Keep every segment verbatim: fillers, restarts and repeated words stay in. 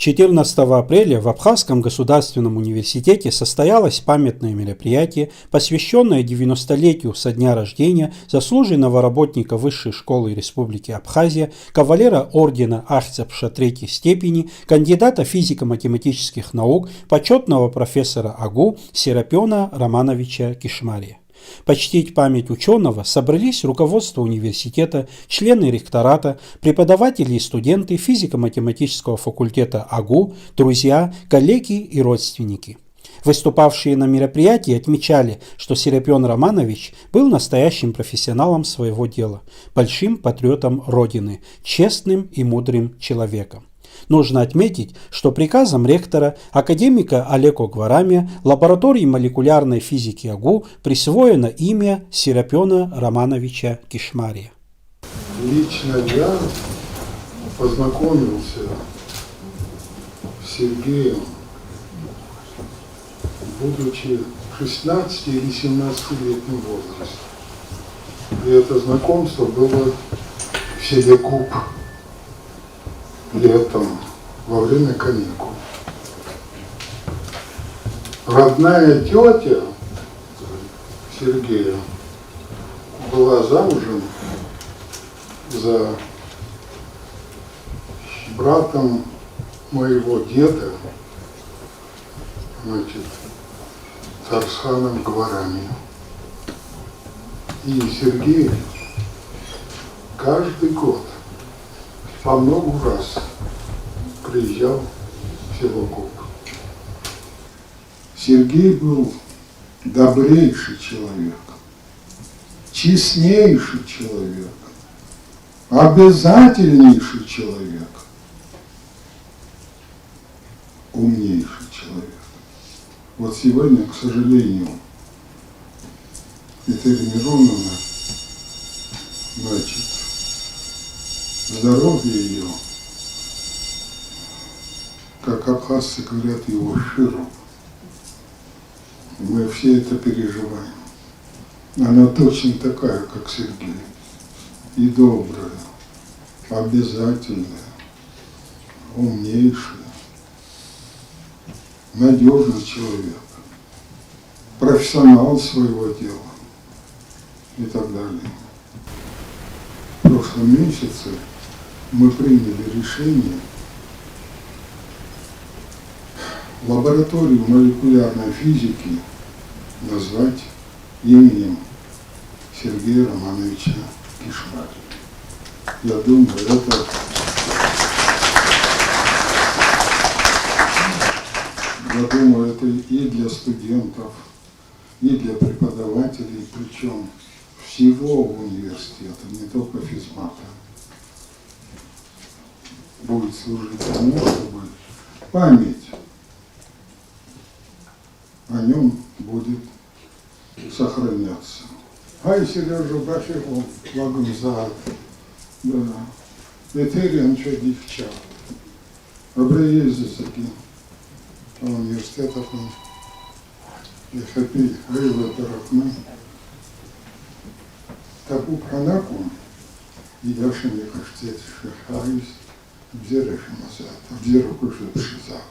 Четырнадцатого апреля в Абхазском государственном университете состоялось памятное мероприятие, посвящённое девяностолетию со дня рождения заслуженного работника Высшей школы Республики Абхазия, кавалера ордена Ахцепша третьей степени, кандидата физико-математических наук, почётного профессора АГУ Серапиона Романовича Кишмария. Почтить память учёного собрались руководство университета, члены ректората, преподаватели и студенты физико-математического факультета АГУ, друзья, коллеги и родственники. Выступавшие на мероприятии отмечали, что Серапион Романович был настоящим профессионалом своего дела, большим патриотом Родины, честным и мудрым человеком. Нужно отметить, что приказом ректора, академика Алеко Гварамия, лаборатории молекулярной физики АГУ присвоено имя Серапиона Романовича Кишмария. Лично я познакомился с Сергеем, будучи в шестнадцати или семнадцатилетнем возрасте. И это знакомство было в селе Куб летом, во время каникул. Родная тётя Сергея была замужем за братом моего деда, значит, Тарсханом Гварами. И Сергей каждый год по много раз приезжал в село Куб. Сергей был добрейший человек, честнейший человек, обязательнейший человек, умнейший человек. Вот сегодня, к сожалению, Этери Мироновна, значит, здоровье её, как абхазцы говорят, его ширу. Мы все это переживаем. Она точно такая, как Сергей. И добрая, обязательная, умнейшая, надёжный человек, профессионал своего дела и так далее. В прошлом месяце мы приняли решение лабораторию молекулярной физики назвать именем Сергея Романовича Кишмария. Я думаю, это, я думаю, это и для студентов, и для преподавателей, причём всего университета, не только физмата, будет служить тому, чтобы память о нём будет сохраняться. Ҳаи, Сериожа, убрахь иҟоу уакәымзаап. Да. Еҭери анцәа дихьчап. Абра еизаз зегьы ауниверситет аҟны иахьатәи аилатәараҟны ҭабуп ҳәа анакәым, ииашаны иҟашәҵеит шәахьааиз, абзиара шәымазааит, абзиарақәа шәыԥшызааит.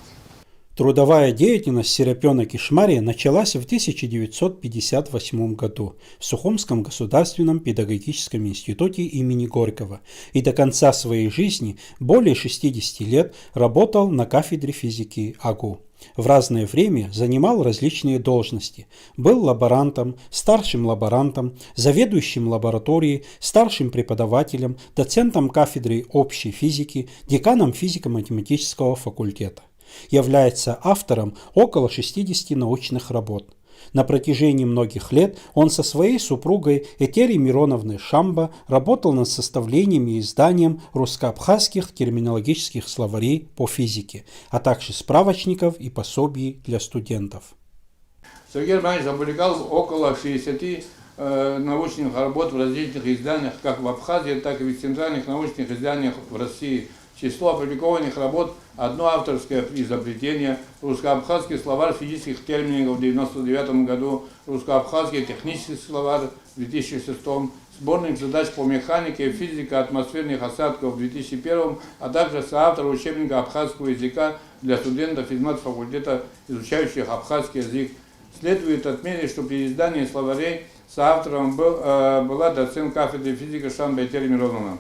Трудовая деятельность Серапиона Кишмария началась в тысяча девятьсот пятьдесят восьмом году в Сухумском государственном педагогическом институте имени Горького и до конца своей жизни, более шестидесяти лет, работал на кафедре физики АГУ. В разное время занимал различные должности. Был лаборантом, старшим лаборантом, заведующим лабораторией, старшим преподавателем, доцентом кафедры общей физики, деканом физико-математического факультета. Является автором около шестидесяти научных работ. На протяжении многих лет он со своей супругой Этери Мироновной Шамба работал над составлением и изданием русско-абхазских терминологических словарей по физике, а также справочников и пособий для студентов. Сергей Романович опубликовал около шестидесяти, э, научных работ в различных изданиях как в Абхазии, так и в центральных научных изданиях в России, Число опубликованных работ: одно авторское изобретение, русско-абхазский словарь физических терминов в девяносто девятом году, русско-абхазский технический словарь в две тысячи шестом, сборник задач по механике и физике атмосферных осадков в две тысячи первом, а также соавтор учебника абхазского языка для студентов физмат-факультета, изучающих абхазский язык. Следует отметить, что при издании словарей соавтором был, э, была доцент кафедры физики Шамбайтер Миронова.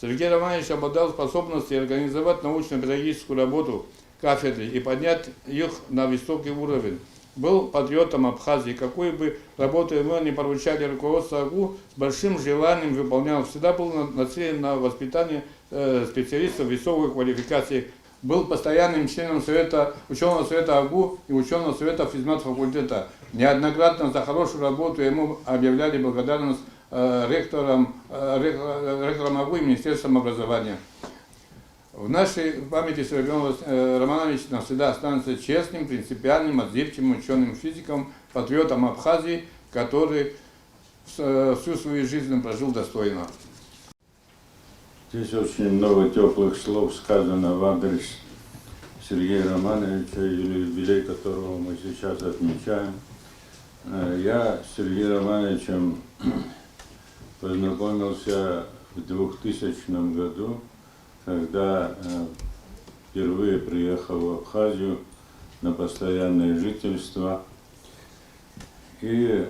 Сергей Романович обладал способностью организовать научно-педагогическую работу кафедры и поднять их на высокий уровень. Был патриотом Абхазии. Какую бы работу ему ни поручали руководство АГУ, с большим желанием выполнял. Всегда был на- нацелен на воспитание, э, специалистов высокой квалификации. Был постоянным членом совета, учёного совета АГУ и учёного совета физмат-факультета. Неоднократно за хорошую работу ему объявляли благодарность, э, ректором, э, рек- э, ректором АГУ и Министерством образования. В нашей памяти Сергей Романович, э, Романович навсегда останется честным, принципиальным, отзывчивым учёным физиком, патриотом Абхазии, который с- э, всю свою жизнь прожил достойно. Здесь очень много тёплых слов сказано в адрес Сергея Романовича, юбилей которого мы сейчас отмечаем. Э, я с Сергеем Романовичем познакомился в двухтысячном году, когда, э, впервые приехал в Абхазию на постоянное жительство. И,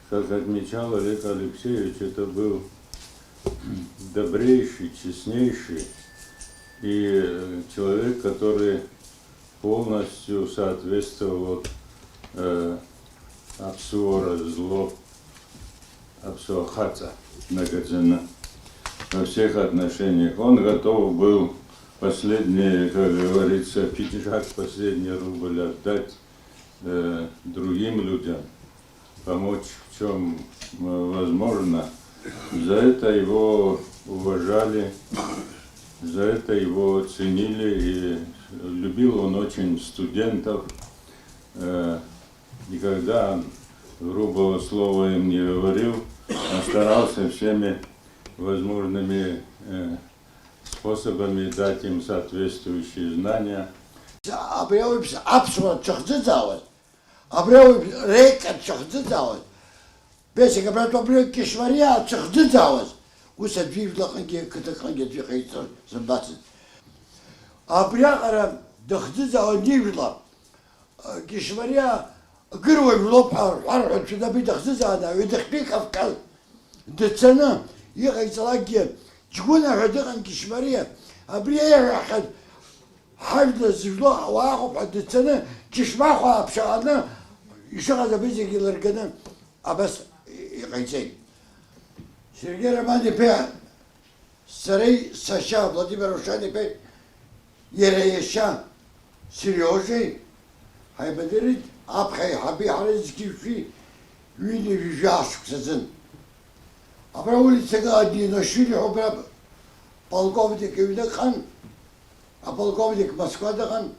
как отмечал Олег Алексеевич, это был добрейший, честнейший и, э, человек, который полностью соответствовал, э, абсуора зло, абсуахаца наказана во всех отношениях. Он готов был последние, как говорится, пятьдесят, последний рубль отдать, э, другим людям, помочь в чём, э, возможно. За это его уважали, за это его ценили, и любил он очень студентов. Э, никогда грубого слова им не говорил, а старался всеми возможными, э, способами дать им соответствующие знания. Абри ауаҩԥс аԥсуара дшахӡыӡаауаз, абри ауаҩ рекаҭ дшахӡыӡаауаз, Бесик абратәы абри Кьышьмариа дшахӡыӡаауаз, ус аӡәы ижәлаҟынгьы, қыҭаҟынгьы аӡәы иҟаиҵар сымбацызт. Абриаҟара дахӡыӡаауан ижәла. Кьышьмариа гыруа жәлоуп ҳәа рҳәар ҳәа дшәаны абри дахӡыӡааны, аҩадахьтәи Кавказ дцаны иҟаиҵалакгьы, ҷгәына ҳәа дыҟан Кьышьмариа. Абри еиҳәахьан, ҳажәла зыжәло ауаа ыҟоуп ҳәа дцаны, Кьышьмахәаа ԥшаҟаны ишыҟаз абри зегьы лырганы абас иҟаиҵеит. Сергеи Роман-иԥа Сареи сашьа Владимир Аушан-иԥеи иара иашьа Сериожеи ҳаибадырит аԥхьа аиҳаби ҳареи зқьи жәшәи ҩынҩажәи жәаа шықәсазын. Абра улицаҟны Адиношвили ҳәа убра полковник иҩныҟан, аполковник Москва дыҟан,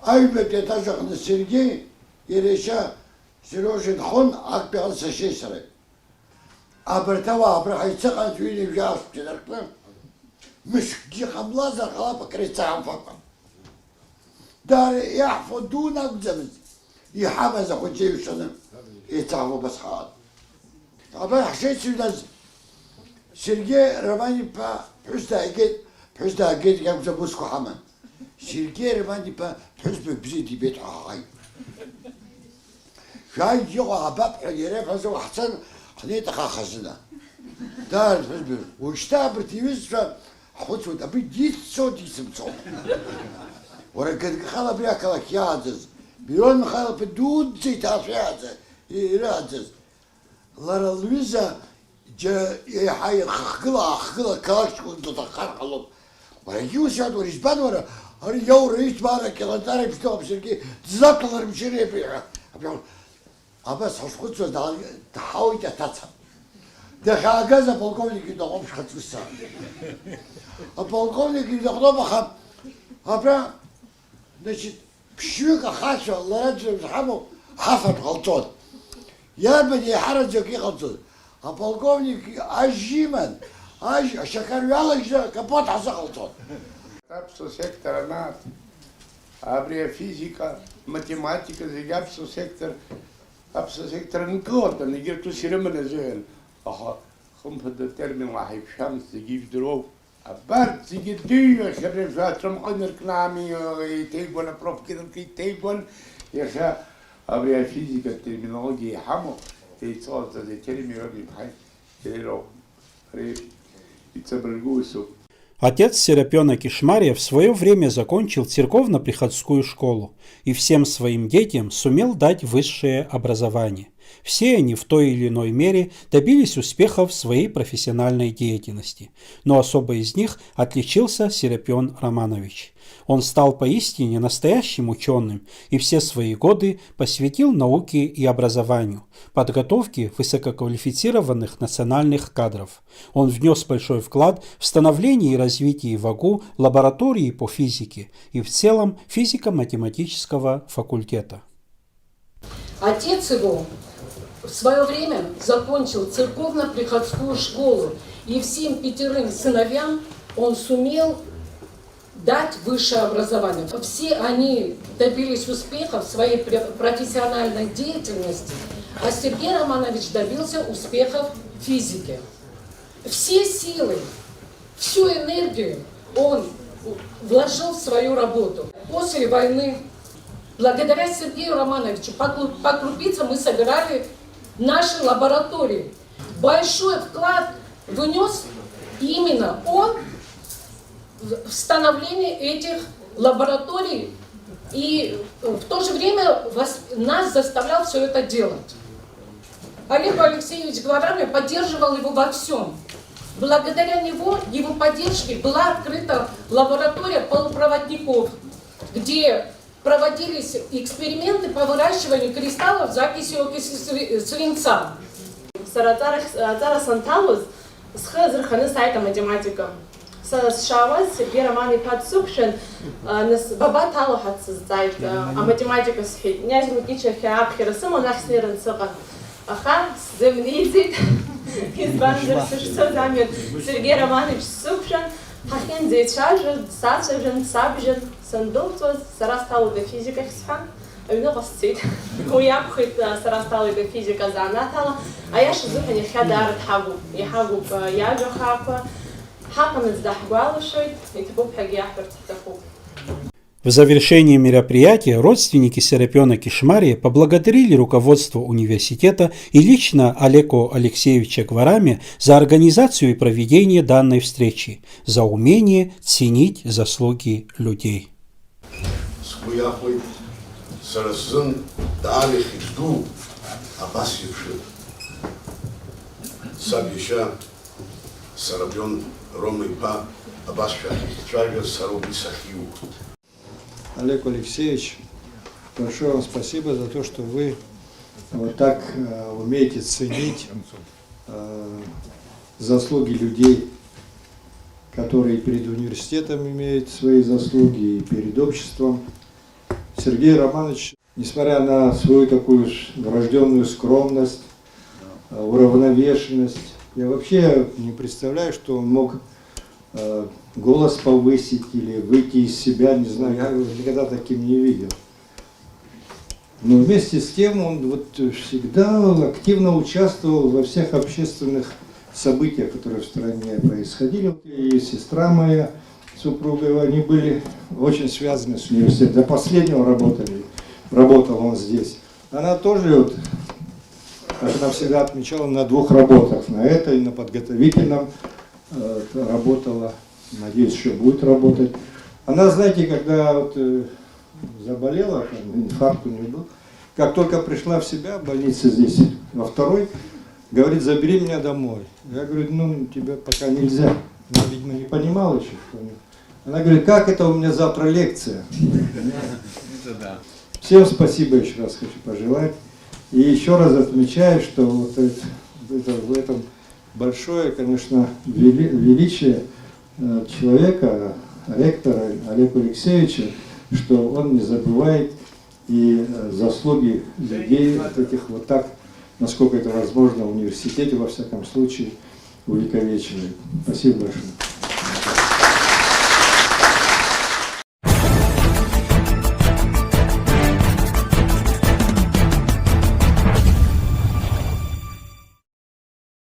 аҩбатәи аетаж аҟны Сергеи, иара иашьа Сериожа инхон, актәи аҟны сашьеи сареи. Абарҭ ауаа абра ҳаицыҟан ҩынҩажәи жәаа шықәса инаркны, мышкгьы ҟамлазар ҟалап акыр еицаҳамфакәа. Даара иаҳфо дуун акәӡамызт, иҳамаз ахәыҷы еиҩшаны еицаҳфо убас ҳаҟан. Абра ҳшеицыҩназ Сергеи Роман-иԥа ԥҳәыс дааигеит, ԥҳәыс даагеит, иакәӡам усқәа ҳаман. Сергеи Роман-иԥа ԥҳәызбак бзиа дибеит ҳәа ҳаҟаит. Шәааи, иҟоу аабап ҳәа иара иҳәаз ауа ҳцан, ҳнеит аха ахазына. Даара ԥҳәызба, уажәшьҭа абарҭ иҩызцәа ҳхәыцуеит, абри диццо, дицымцо. Уара, Гагахала абри ақалақь иааӡаз, Мирон Михаил-иԥа дуӡӡа иҭаацәа иааӡа-, ирааӡаз, лара лҩыза џьа-, еиҳа ихахгыла-аахгыла қалақьчкәын дҭаххар ҟалоит. Уарагьы ус иаҳәоит, уара избан уара, ари иаура иҭбаара акилометр еиԥш дыҟам, саргьы дызлаҭәалар мчыреи абри ҳәа. Абри ауп. Абас ҳазхәыцуаз даал-, дҳауеит аҭаца. Дахьаагаз аполковник иҩнаҟа ауп шәхаҵкы сцан. Аполковник иҩнаҟа ауп, аха абра, значит, Ԥшьҩык ахацәа лара дырзҳамоуп, ҳафатә ҟалҵон. Иарбан еиҳараӡак иҟалҵоз? Аполковник ажь иман, Ажь, ашьақар ҩалажьны акапот ҳзыҟалҵон. Аԥсуа сектор анааҭ, абри афизика, математика зегьы аԥсуа сектор, аԥсуа сектор анкылатәан, егьырҭ ус ирыман азыҳәан, аха хымԥада атерминла ҳаиқәшәамызт, зегьы ижәдыруоуп. Абарҭ зегьы дыҩуашәа рыжәҩа ацәамҟы инаркны амҩа еиҭеигон, апрофкирк еиҭеигон, иахьа абри афизикатә терминологиа иҳамоу, еицалҵаз атермин роуп иԥҳаи иареи роуп. Ари иҵабыргу усуп. Отец Серапиона Кишмария в свое время закончил церковно-приходскую школу и всем своим детям сумел дать высшее образование. Все они в той или иной мере добились успехов в своей профессиональной деятельности, но особо из них отличился Серапион Романович. Он стал поистине настоящим учёным и все свои годы посвятил науке и образованию, подготовке высококвалифицированных национальных кадров. Он внёс большой вклад в становление и развитие в АГУ лаборатории по физике и в целом физико-математического факультета. Отец его в своё время закончил церковно-приходскую школу, и всем пятерым сыновьям он сумел дать высшее образование. Все они добились успеха в своей пре-, профессиональной деятельности, а Сергей Романович добился успеха в физике. Все силы, всю энергию он вложил в свою работу. После войны, благодаря Сергею Романовичу, по кру-, по крупице мы собирали наши лаборатории. Большой вклад внёс именно он в, в становление этих лабораторий и в то же время вос-, нас заставлял всё это делать. Олег Алексеевич Гварами поддерживал его во всём. Благодаря него, его поддержке была открыта лаборатория полупроводников, где проводились эксперименты по выращиванию кристаллов закиси окиси сви-, свинца. Сара аҵара, аҵара санҭалоз, схы азырханы сааит аматематика. Са сшаауаз, Сергеи Роман-иԥа дсықәшәан, а, нас, баба ҭало ҳәа дсызҵааит, а, аматематика сҳәеит. Книаз Лукич иахь аԥхьара сыман, ахь снеиран сыҟан. Аха сзымнеиӡеит, избанзар, сышцоз амҩан Сергеи Романович дсықәшәан, ҳахьынӡеицәажәоз, дсацәажәан, дсабжьан, сандәылҵуаз, сара сҭалоит афизикахь сҳәан, аҩныҟа сцеит. Уи акәхеит, а, сара сҭалоит афизика азанааҭ ала. Аиаша азыҳәан иахьа даара дҳагуп, иҳагуп, а, иажәа хаақәа. Ҳаҟанаҵ даҳгәалашәоит, иҭабуп ҳәагьы иаҳҳәарц ҳҭахуп. В завершение мероприятия родственники Серапиона Кишмария поблагодарили руководство университета и лично Олеко Алексеевича Гварами за организацию и проведение данной встречи, за умение ценить заслуги людей. Сгәы иахәеит, сара сзын даара ихьӡ ду абас еиԥш саб иашьа Серапион Рома-иԥа абасшәа ахьихьцәажәа, сара убри сахьиуа. Олег Алексеевич, большое вам спасибо за то, что вы вот так, э, умеете ценить, э, заслуги людей, которые перед университетом имеют свои заслуги и перед обществом. Сергей Романович, несмотря на свою такую с-, врождённую скромность, э, уравновешенность, я вообще не представляю, что он мог, э, голос повысить или выйти из себя, не знаю, я его никогда таким не видел. Но вместе с тем он вот всегда активно участвовал во всех общественных событиях, которые в стране происходили. И сестра моя, супруга его, они были очень связаны с университетом. До последнего работали, работал он здесь. Она тоже, вот, как она всегда отмечала, на двух работах, на этой, на подготовительном, э, работала. Надеюсь, ещё будет работать. Она, знаете, когда вот, э, заболела, там, инфаркт у неё был, как только пришла в себя в больнице здесь, во второй, говорит: «Забери меня домой». Я говорю: «Ну, тебе пока нельзя». Она, видимо, не понимала ещё, что у неё. Она говорит: «Как это, у меня завтра лекция?» Это да. Всем спасибо ещё раз хочу пожелать. И ещё раз отмечаю, что вот это, это, в этом большое, конечно, вели-, величие, э, человека, ректора Олега Алексеевича, что он не забывает и, э, заслуги людей, вот этих вот так, насколько это возможно, в университете, во всяком случае, увековечивает. Спасибо большое.